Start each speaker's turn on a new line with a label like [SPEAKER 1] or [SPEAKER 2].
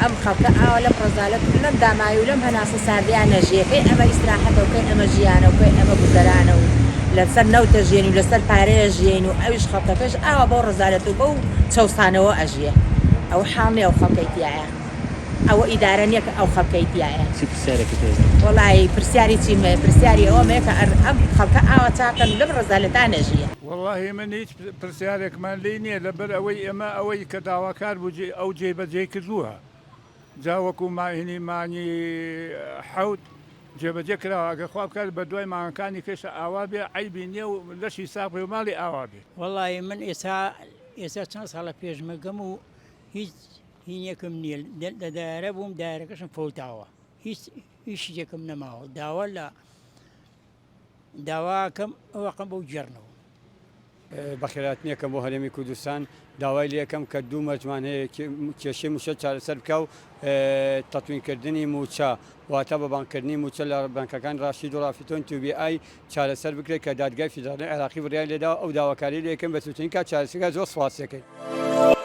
[SPEAKER 1] ئەم خەڵکە ئاوا لەم ڕەزالەت و لەم داماوی و لەم هەناسە ساردەیا نەژیێ، کەی ئەمە ئیسراحەتە و کەی ئەمە ژیانە و کەی ئەمە گوزەرانە و لەسەر نەوت ئەژیێن و لەسەر پارە ئەژیێین و ئەویش خەڵکەکەش ئاوا بەو ڕەزالەت و بەو چەوسانەوە ئەژیێ. ئەوە حاڵ نیە ئەو خەڵکەی تیایە. ئەوە ئیدارە نیە کە ئەو خەڵکەی تیایە.
[SPEAKER 2] چی پرسیارێکت هەیە؟
[SPEAKER 1] وەڵایی پرسیاری چیم هەیە؟ پرسیاری ئەوەم هەیە کە ئەم خەڵکە ئاوا چاکەن و لەم ڕەزالەتا نەژیێ.
[SPEAKER 3] وەڵاهی من هیچ پرسیارێکمان لێی نیە لەبەر ئەوەی ئێمە ئەوەی کە داواکار بوو ئەو جێ بەجێی کردووە جا وەکو ماهینی مانگی حەوت جێبەجێ کراوە ئەگەر خوا بکات بە دوای مانگەکانی کەشە ئاوا بێ عەیبی نیە و لەشی ساغ بێ و ماڵی ئاوا بێ.
[SPEAKER 4] وەڵاهی من ئێستا ئێستا چەند ساڵە پێشمەرگەم و هیچ هینێکم نییە لە دایرە بووم دایرەکەشم فەوتاوە هیچ هیچ شتێکم نەماوە داوا لە داواکەم ئەوەقم بۆ گێڕنەوە.
[SPEAKER 5] بەخێرهاتنێکم بۆ هەرێمی کوردستان داوای لێکەم کە دوو مەرجمان هەیە کێشەی مووچە چارەسەر بکە و تەتوینکردنی مووچە واتە بە بانککردنی مووچە لە بانکەکان ڕاشید و ڕافیتۆن توبی ئای چارەسەر بکرێت کە دادگای فیدراڵی عێراقی بڕیاری لێداوە ئەو داواکاری لێکەم بە زووترین کات چارەسەر بکات زۆر سوپاسی دەکەین.